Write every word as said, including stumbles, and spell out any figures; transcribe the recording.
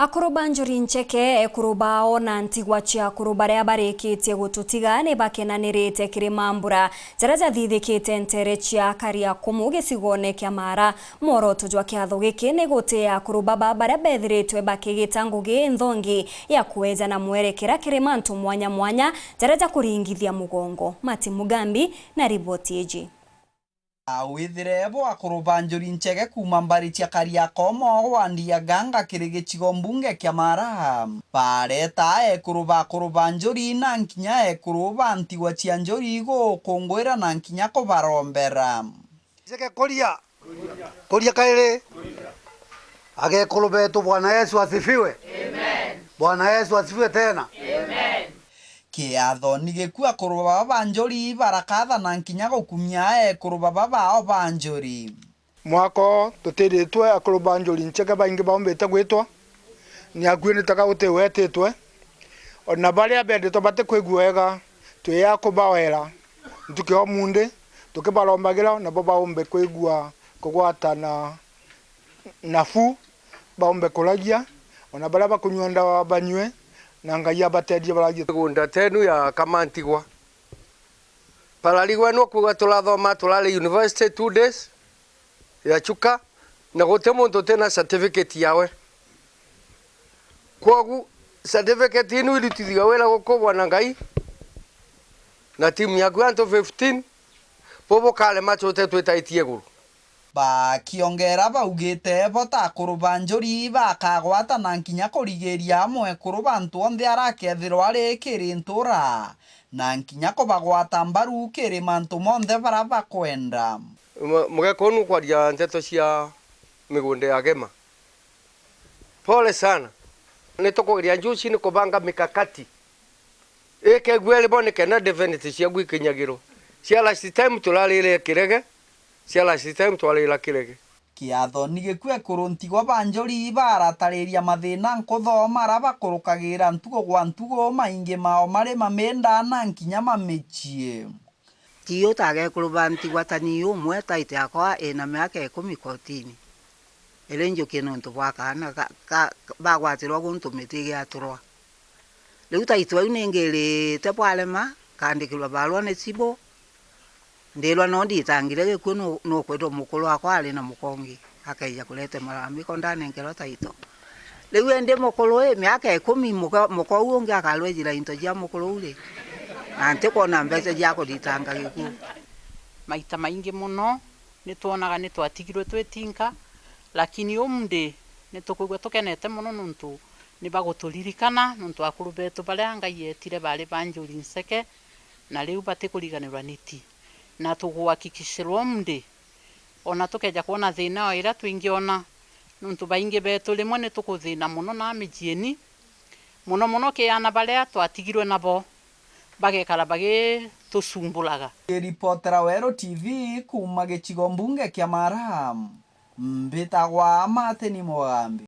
Akuru ba Njuri Ncheke, ekuru bao na ntigwa cia akuru baria barikitie gututiga ni bakenanirite kiri mambura jaria jathithikite ntere cia Kariakumu gicigone kia Mara. Mworoto jwa kiatho giki ni gutia akuru baba baria bethiritwe bakigita ngugi nthongi ya kweja na mwerekera kiri mantu mwanya mwanya jaria jakuringithia mugongo. Martin Mugambi na riboti iji. A withire bo akuru ba Njuri Ncheke kuuma mbari cia Kariakomo, wandi ya Ganga kiri gicigo mbunge kia Mara. Bareta ekuru ba akuru ba Njuri na nkinya ekuru ba ntigwa cia Njuri gukungwira na nkinya kubarombera. Ncheke kuria. Kuria kairi. Agekuru betu, Bwana Yesu asifiwe. Amen. Bwana Yesu asifiwe tena. Amen. Kiatho ni gikua akuru baba ba Njuri barakatha na nkinya gukumia ekuru baba bao ba Njuri. Mwaka uu tutiritwe akuru ba Njuri Ncheke baingi baumbite gwitwa, ni akuinite ka guti wetitwe. Ona baria bendetwe batikwigua wega, twia kubawera ntuku ya umundi, tukibarombagira nabo baumbe kwigua kugwatana nafu, baumbe kuragia, ona baria bakunyua ndawa banyue, na Ngai abateethie baragie. Migunda tenu ya Kamantigwa. Pararigwe nukwigua turathoma, turari university two days ya Chuka, na guti muntu utina certificate yawe. Kwogu certificate inu irutithia wira gukubwa na Ngai na timu yaku ya antu fifteen, bo bukarema tute twitaitie iguru. Bakiongera baugite bo ta akuru ba Njuri bakagwata na nkinya kurigiria amwe kuru ba antu onthe arakethirwa ari kiri ntura, na nkinya kubagwata mbaru kiri mantu monthe bara bakwenda. Mu-, mugeka unu kwaria nteto cia migunda ya Gema. Pole sana. Nitukugeria njuci ni kubanga mikakati. Ikegua iri bo nikenda definite ciagu ikinyagirwo. Cia last time turarire kirege, cia last time twarira kirege. Kiatho ni gikue kuru ntigwa ba Njuri baratariria mathina nkuthoma ara bakurukagira ntugo gwa ntugo, maingi mao mari maminda na nkinya mamicii. Ti uta agekuru ba ntigwa ta ni umwe, taiti yakwa ina miaka ikumi kotini. Iri njukie nuntu bwa kaana ka, ka, bagwatirwa guntu miti igiaturwa. Riu taiti bau ningirite bwarema, kandikirwa barua ni cibu, ndirwa no nditangire gikuu nu-, nukwirwa mukuru wakwa ari na mukongi, akeija kurete maramiko ndanenkerwa taito. Riu endi mukuru ii, miaka ikumi, muka-, muka uu ungi akarwejira into cia mukuru uu ri? Na ntikwona mbeca cia kuritanga gikuu. Maita maingi mono, nitwonaga nitwatigirwe twi tinka, lakini umundi nitukwigua tukenete mono nuntu nibaguturirikana nuntu akuru betu baria Ngai etire bari ba Njuri Nseke, na riu batikuriganirwa niti. Na tuguhakikishirwa umundi, ona tukeja kwona thina o iria twingiona, nuntu baingi betu rimwe nitukuthina mono na mijieni, mono mono ki aana baria twatigirwe nabo, bagekara bagitucumburaga. Ngiripotera Weru T V kuuma gicigo mbunge kia Mara, mbitagwa Martin Mugambi.